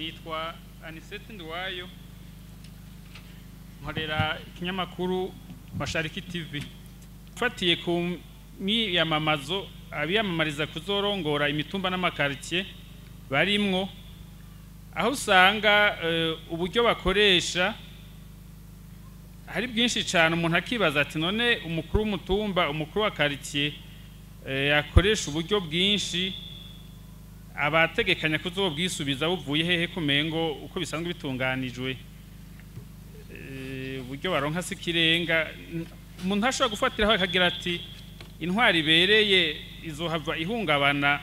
Nitwa Anisete Nduwayo, nkorera ikinyamakuru Mashariki TV. Mfatiye ku miyamamazo abiyamamariza kuzorongora imitumba n'amakaritiye barimwo, aho usanga uburyo bakoresha hari bwinshi cyane, umuntu akibaza ati none umukuru w'umutumba, umukuru wa karitiye akoresha uburyo bwinshi, abategekanya kuzobwisubiza buvuye hehe? Kumengo uko bisanzwe bitunganijwe, uburyo baronka si ikirenga. Umuntu ashobora gufatiraho akagira ati intwari ibereye izohava ihungabana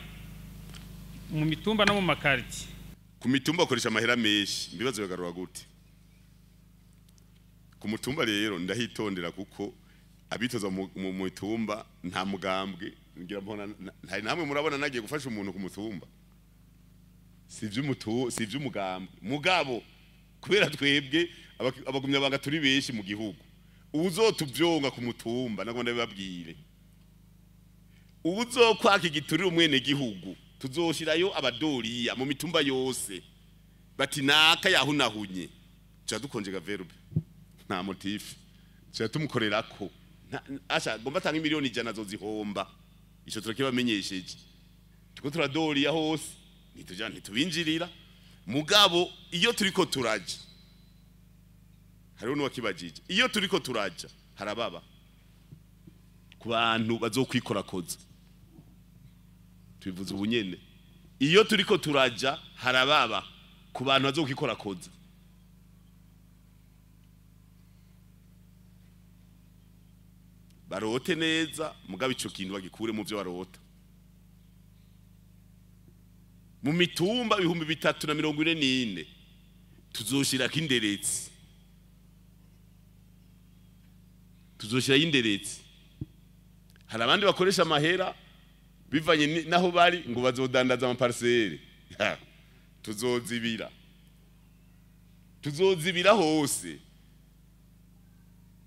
mu mitumba no mu makaritiye. Ku mitumba bakoresha amahera menshi, ibibazo bigarura gute ku mutumba? Rero ndahitondera kuko abitoza mu mitumba nta mugambwe ngira mbona ntari namwe murabona nagiye gufasha umuntu ku mutumba, si ivy'umutu, si ivy'umugambwe. Mugabo kubera twebwe abagumya banga turi benshi mu gihugu, uwuzotuvyonga ku mutumba nagomba ndabibabwire, uwuzokwaka igiturire umwene gihugu, tuzoshirayo abadoriya mu mitumba yose bati naka yahunahunye, tuca dukonjega verbe, nta motif, tuca tumukorerako. Asha gomba atanga 100 000 000 azozihomba. Ico turakibamenyesheje, tuko turadoriya hose, ntituja ntitubinjirira. Mugabo iyo turiko turaja, hariho n'uwakibajije, iyo turiko turaja harababa ku bantu bazokwikorakoza. Tubivuze ubu nyene, iyo turiko turaja harababa ku bantu bazokwikorakoza. Barote neza, mugabo ico kintu bagikure mu vyo barota. Mu mitumba 3044 tuzoshirako inderetsi, tuzoshirayo inderetsi. Hari abandi bakoresha amahera bivanye naho bari ngo bazodandaza amaparcelle. Tuzozibira, tuzozibira hose.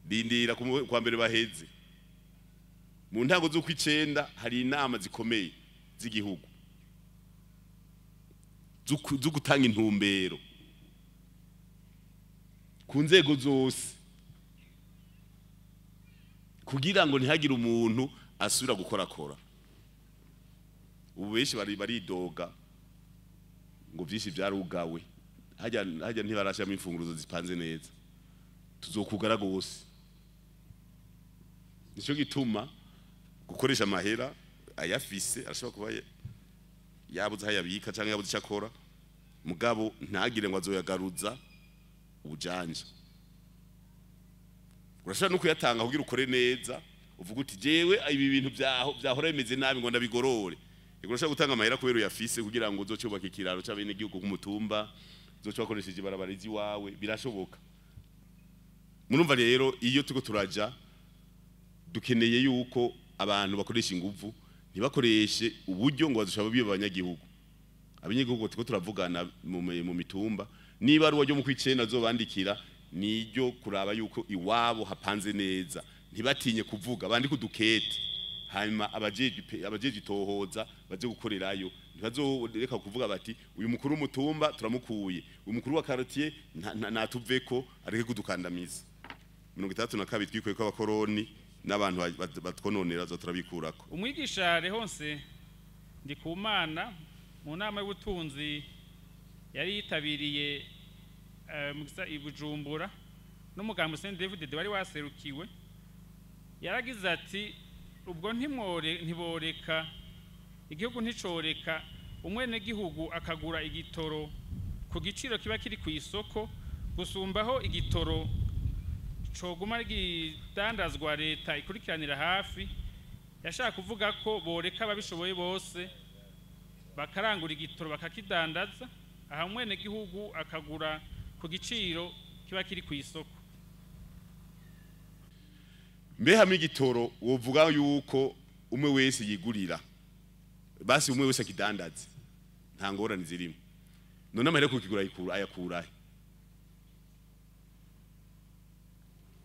Rindira kwa mbere baheze, mu ntango z'ukwicenda hari inama zikomeye z'igihugu zo gutanga intumbero ku nzego zose kugira ngo ntihagire umuntu asubira gukorakora. Ubu benshi bari baridoga ngo vyinshi vyarugawe, hajya hajya ntibarashiramo imfunguruzo zipanze neza. Tuzokugara gose. Nico gituma gukoresha amahera, ayafise arashobora kuba yabuze aho ayabika canke yabuze ico akora, mugabo ntagire ngo azoyagaruza ubujanja. Urashobora no kuyatanga kugira ukore neza, uvuga uti jewe ibi bintu vyaho vyahora bimeze nabi ngo ndabigorore. Ego, urashobora gutanga amahera kubera uyafise kugira ngo uzoce wubaka ikiraro c'abenegihugu k'umutumba, uzoce wakoresheje ibarabara iwawe, birashoboka. Murumva rero, iyo turiko turaja dukeneye yuko abantu bakoresha inguvu, ntibakoreshe uburyo ngo bazoshobora biba abanyagihugu. Abanyagihugu turiko turavugana mu mitumba, niba ari uwaryo mu kwicenda azobandikira niryo kuraba yuko iwabo hapanze neza, ntibatinye kuvuga, bandike udukete, hanyuma abajeje itohoza baze gukorerayo. Ntibazoreka kuvuga bati uyu mukuru w'umutumba turamukuye, uyu mukuru wa quartier natuveko areke kudukandamiza. 62 twikuye ko abakoroni n'abantu batwononera zo turabikurako. Umwigisha Rehonse Ndikumana, mu nama y'ubutunzi yari yitabiriye i Bujumbura n'umugambi Saint David wari waserukiwe, yaragize ati ubwo ntimwore ntiboreka igihugu, nticoreka umwenegihugu akagura igitoro ku giciro kiba kiri ku isoko, gusumbaho igitoro coguma gidandazwa leta ikurikiranira hafi. Yashaka kuvuga ko boreka ababishoboye bose bakarangura igitoro bakakidandaza, aha umwenegihugu akagura ku giciro kiba kiri ku isoko. Mbe hamwe igitoro wovuga yuko umwe wese yigurira, basi umwe wese akidandaze, nta ngorane zirimo, none amahera kukigura ayakurahe?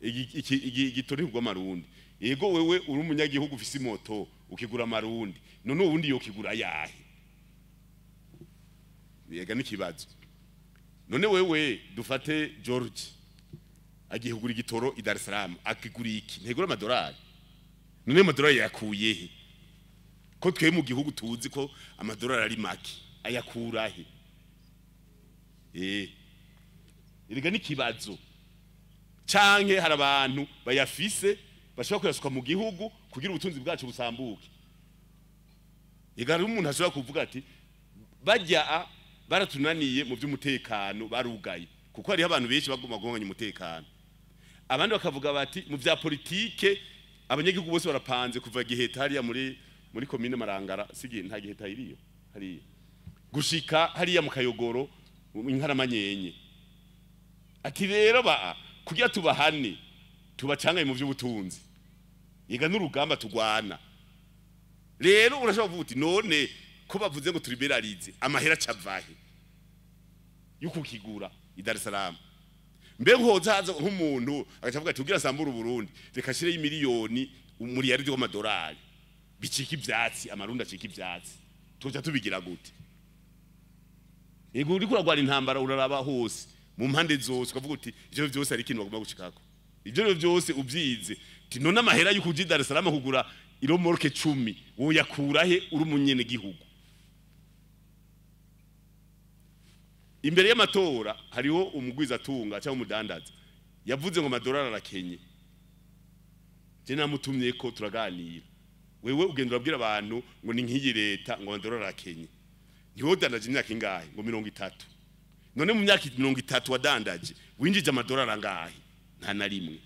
Igitoro ntigurwa amarundi. Yego, wewe uri umunyagihugu ufise imoto ukigura amarundi, none uwundi yokigura ayahe? Yega n'ikibazo. None wewe dufate George agiye kugura igitoro i Dar es Salaam, akigura iki? Ntegura amadolari. None amadolari yakuye he? Ko twe mu gihugu tuzi ko amadolari ari make, ayakura he? Erega n'ikibazo. Canke hari abantu bayafise bashobora kuyasuka mu gihugu kugira ubutunzi bwacu busambuke. Ega hari umuntu ashobora kuvuga ati bajya baratunaniye mu by'umutekano barugaye, kuko hariho abantu benshi baguma guhunganya umutekano. Abandi bakavuga bati mu vya politike abanyagihugu bose barapanze kuva Giheta hariya muri komine Marangara, sigi nta Giheta iriyo hariya, gushika hariya mu Kayogoro Inkaramenyenye. Ati rero ba kugira tubahane tubacangaye mu by'ubutunzi, yega n'urugamba tugwana. Rero urashobora kuvuga uti none ko bavuze ngo turiberarize, amahera cavahe yukukigura i Dar es Salaam? Mbe nkoza haza nk'umuntu agacavuga ati ugira sambura Burundi, reka shire y'imiliyoni umuriyari w'amadolari bicika ivyatsi, amarundi acika ivyatsi, tuja tubigira gute? Yego uriko uragwana intambara, uraraba hose mu mpande zose ukavuga uti ivyo vyose ari ikintu bagomba gushikako. Ivyo vyose ubyize uti none amahera y'ukuja i Dar es Salaam kugura iromorke 10 woyakura he uri umunyene gihugu? Imbere y'amatora hariho umugwiza atunga cyangwa umudandaza yavuze ngo amadolari arakenye. Je namutumye ko turaganira, wewe ugenda urabwira abantu ngo ni nk'iyi leta ngo amadolari arakenye, ntiwodandaje imyaka ingahe? Ngo 30. None mu myaka 30 wadandaje winjije amadolari angahe? Nta na rimwe.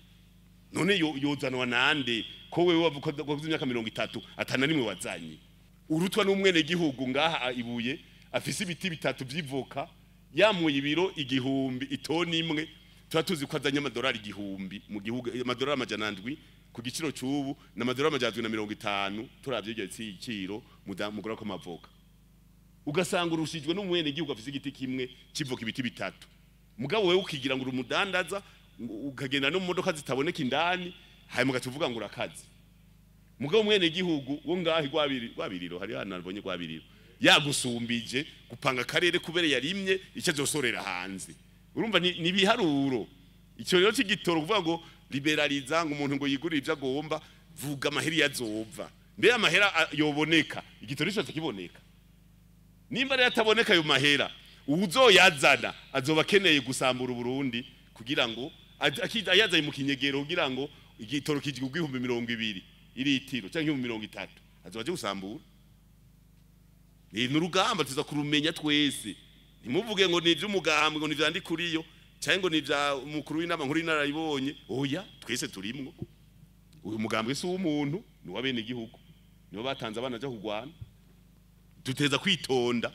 None yozanwa nande ko wewe wavuze imyaka 30 atana rimwe wazanye? Urutwa n'umwene gihugu ngaha ibuye afise ibiti bitatu vy'ivoka, yamuye ibiro 1000 itoni imwe, tuba tuzi ko azanye amadolari 1000 mu gihugu, amadolari 700 ku giciro cy'ubu na amadolari 750 turavye iryo giciro mugura ko mavoka. Ugasanga urushijwe n'umwene gihugu afise igiti kimwe kivoka ibiti bitatu, mugabo wewe ukigira ngo urumudandaza, ukagenda no mu modoka zitaboneka indani, hanyuma ugacuvuga ngo urakaze. Mugabo mwene gihugu wo ngahi gwabiriro hari hano nabonye gwabiriro yagusumbije gupanga karere kubere yarimye icyo azosorera hanze. Urumva ni biharuro. Icyo rero cy'igitoro kuvuga ngo liberaliza ngo umuntu ngo yigurire ibyo agomba, vuga amahera yazova. Mbe amahera yoboneka, igitoro cyo kiboneka. Nimba rero ataboneka ayo mahera, uzoyazana azoba akeneye gusambura Burundi kugira ngo ayazaye mu kinyegero, kugira ngo igitoro kijye 20,000 iritiro cyangwa 30,000 azoba aje gusambura. Ni urugamba tuza kurumenya twese. Ntimuvuge ngo ni iby'umugambwe ngo ni vyandi kuriyo cyangwa ngo ni vya umukuru w'inama nkuru y'inararibonye. Oya, twese turimwo. Uyu mugambwe si uw'umuntu, ni uw'abene igihugu, nibo batanze abana baja kugwana. Duteza kwitonda.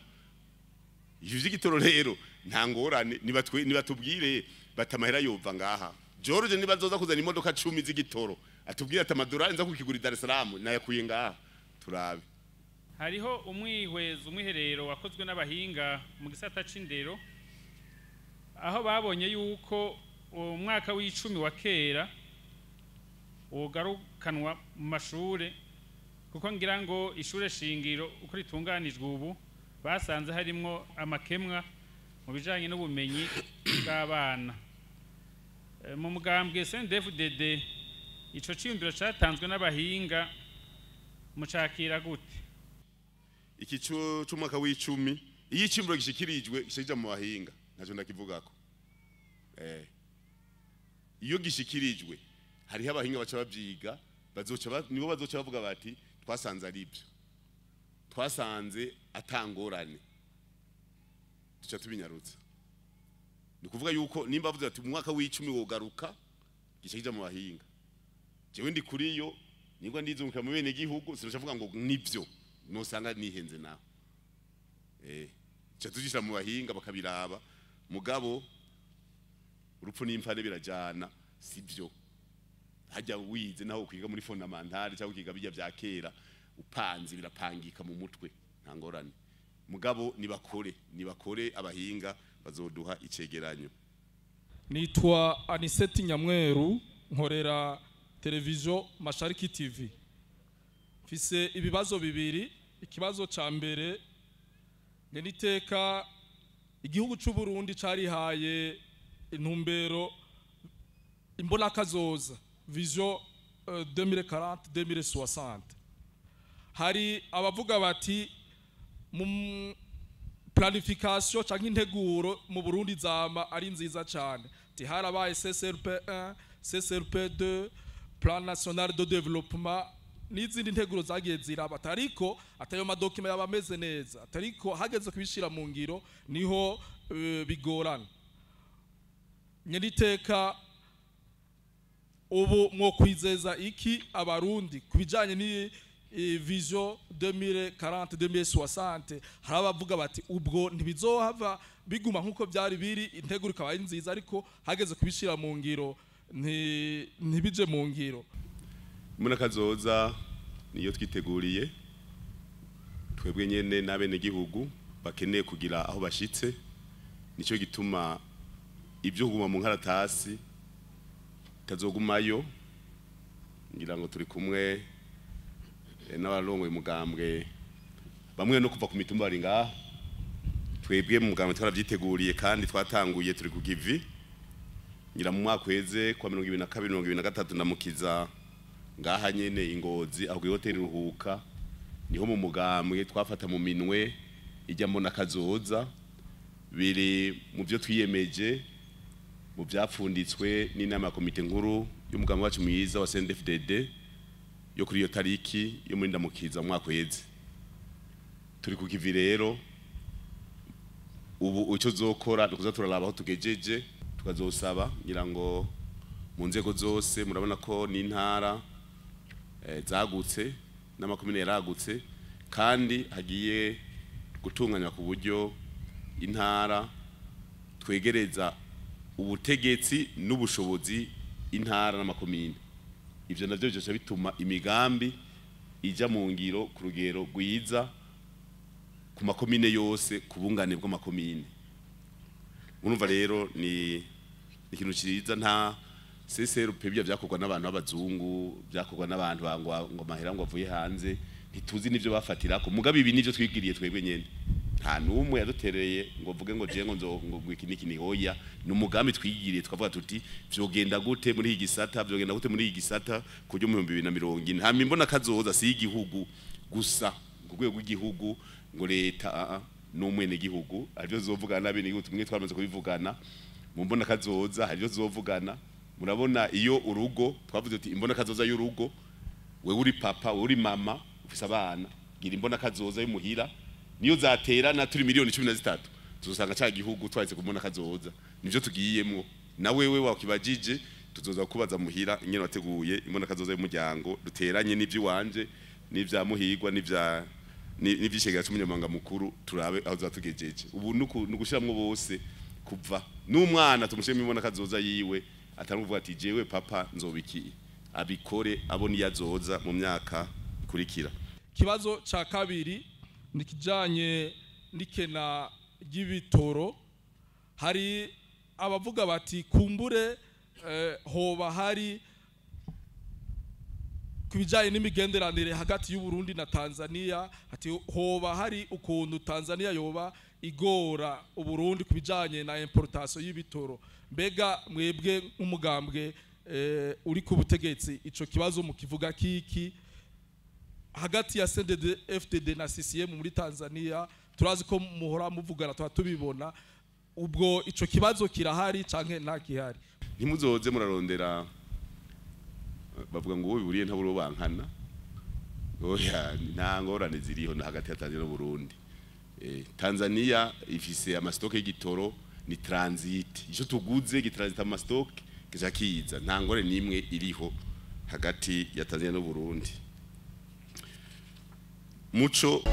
Ivyo vy'igitoro rero nta ngorane, nibatubwire batamahera yova ngaha. George nibazoza kuzana imodoka 10 z'igitoro atubwire ati amadolari nza kukigura i Dar es Salaam nayakuye ngaha, turabe. Hariho umwihwezo umwiherero wakozwe n'abahinga mu gisata c'indero, aho babonye yuko umwaka w'icumi wa kera wogarukanwa mu mashure, kuko ngira ngo ishure shingiro uko ritunganijwe ubu basanze harimwo amakemwa mu bijanye n'ubumenyi bw'abana. Mu mugambwe CNDD-FDD ico ciyumviro catanzwe n'abahinga mucakira gute? Iki c'umwaka w'icumi iyo icimburo gishikirijwe gishija mu bahinga ntaco ndakivugako. Iyo gishikirijwe hariho abahinga baca bavyiga, nibo bazoca bavuga bati twasanze ari byo, twasanze atangorane, duca tubinyarutsa. Ni kuvuga yuko nimba bavuze ati mu mwaka w'icumi wogaruka gishija mu bahinga, jewe ndi kuri yo ningwa ndizunguka mu bene gihugu sinoca vuga ngo nivyo nosanga nihenze naho. Cha tujishira mu bahinga bakabiraba, mugabo urupfu n'imfane birajana, sivyo. Hajya wize naho kwiga muri fondamentale cyangwa ukiga bijya vya kera upanze birapangika mu mutwe, nta ngorane. Mugabo nibakore abahinga bazoduha icegeranyo. Nitwa Aniseti Nyamweru, nkorera televiziyo Mashariki TV. Mfise ibibazo bibiri. Ikibazo ca mbere, niteka Igihugu c'u Burundi carihaye intumbero imbonakazoza vision 2040 2060. Hari abavuga bati mu planification canke integuro mu Burundi zama ari nziza cyane, ati harabaye CCRP 1, CCRP 2, Plan National de Développement n'izindi nteguro zagiye ziraba, atariko atayo ma documents yaba ameze neza, atariko hageze kubishira mu ngiro niho bigorana. Nyeniteka, ubu mwo kwizeza iki Abarundi kubijanye ni vision 2040 2060? Hari abavuga bati ubwo ntibizohava biguma nkuko byari biri, integuro ikaba ari nziza ariko hageze kubishira mu ngiro ntibije mu ngiro. Imbonakazoza niyo twiteguriye twebwe nyene n'abenegihugu bakeneye kugira aho bashitse. Nico gituma ibyo kuguma mu nkaratasi tazogumayo. Ngira ngo turi kumwe n'abarongoye umugambwe bamwe no kuva ku mitumba bari ngaha. Twebwe mu mugambwe twaravyiteguriye kandi twatanguye, turi ku kivi. Ngira mu mwaka uheze kwa 2022 2023 ndamukiza ngaha nyene ingozi aho hoteli Ruhuka, niho mu mugambwe twafata mu minwe ijya mbona kazoza. Biri mu byo twiyemeje, mu byapfunditswe n'inama ya komite nkuru y'umugambi wacu mwiza wa CNDD-FDD yo kuri iyo tariki yo muri ndamukiza mu mwaka uheze. Turi ku kivi rero. Ubu icyo zokora ni ukuza turaraba aho tugejeje, tukazosaba ngira ngo mu nzego zose. Murabona ko n'intara zagutse n'amakomine yaragutse, kandi hagiye gutunganywa ku buryo intara twegereza ubutegetsi n'ubushobozi intara n'amakomine. Ivyo navyo bizoca bituma imigambi ija mu ngiro ku rugero rwiza ku makomine yose, ku bungane bw'amakomine. Urumva rero ni ikintu ciza. Nta CCRP bya byakorwa n'abantu b'abazungu, byakorwa n'abantu bangwa ngo mahera ngo avuye hanze, ntituzi n'ivyo bafatirako. Mugabe ibi nivyo twigiriye twebwe nyene, nta n'umwe yadutereye ngo mvuge ngo je ngo nzo ngo iki niki ni hoya. Ni umugambi twigiriye, twavuga tuti vyogenda gute muri iki gisata, vyogenda gute muri iki gisata kuryo mu 2040. Hama imbona kazoza si igihugu gusa ku rwego rw'igihugu ngo leta n'umwene gihugu arivyo zovugana n'abene gihugu tumwe twamaze kubivugana mu mbona kazoza, harivyo zovugana. Murabona iyo urugo twavuze tuti imbona kazoza y'urugo, wewe uri papa, wewe uri mama, ufise abana, gira imbona kazoza y'umuhira. Niyo zaterana turi miliyoni 13, tuzosanga ca gihugu twahise kubona kazoza. Nivyo tugiyemwo. Na wewe wakibajije, tuzoza kubaza muhira ingene wateguye imbona kazoza y'umuryango. Duteranye n'ivy'iwanje n'ivya Muhigwa n'ivya n'ivyishegera c'umunyamabanga mukuru, turabe aho zatugejeje. Ubu nugushiramwo bose, kuva n'umwana tumushiremo imbona kazoza yiwe, atari kuvuga ati jewe papa nzobiki, abikore abona iyo azoza mu myaka ikurikira. Ikibazo ca kabiri ni kijanye n'ikena ry'ibitoro. Hari abavuga bati kumbure hoba hari ku bijanye n'imigenderanire hagati y'u Burundi na Tanzania, ati hoba hari ukuntu Tanzania yoba igora Uburundi ku bijanye na importation y'ibitoro. Mbega mwebwe nk'umugambwe uri ku butegetsi, ico kibazo mukivuga kiki hagati ya CNDD FDD na CCM muri Tanzania? Turazi ko muhora muvugana, tuba tubibona. Ubwo ico kibazo kirahari canke nta gihari? Ntimuzoze murarondera. Bavuga ngo uwo biburiye ntaburo bankana. Oya, nta ngorane ziriho na hagati ya Tanzania n'Uburundi. Tanzania ifise ama stocks y'igitoro, ni transit. Ico tuguze gitransit ama stocks kica kiza. Nta ngorane nimwe iriho hagati ya Tanzania n'Uburundi. Muco.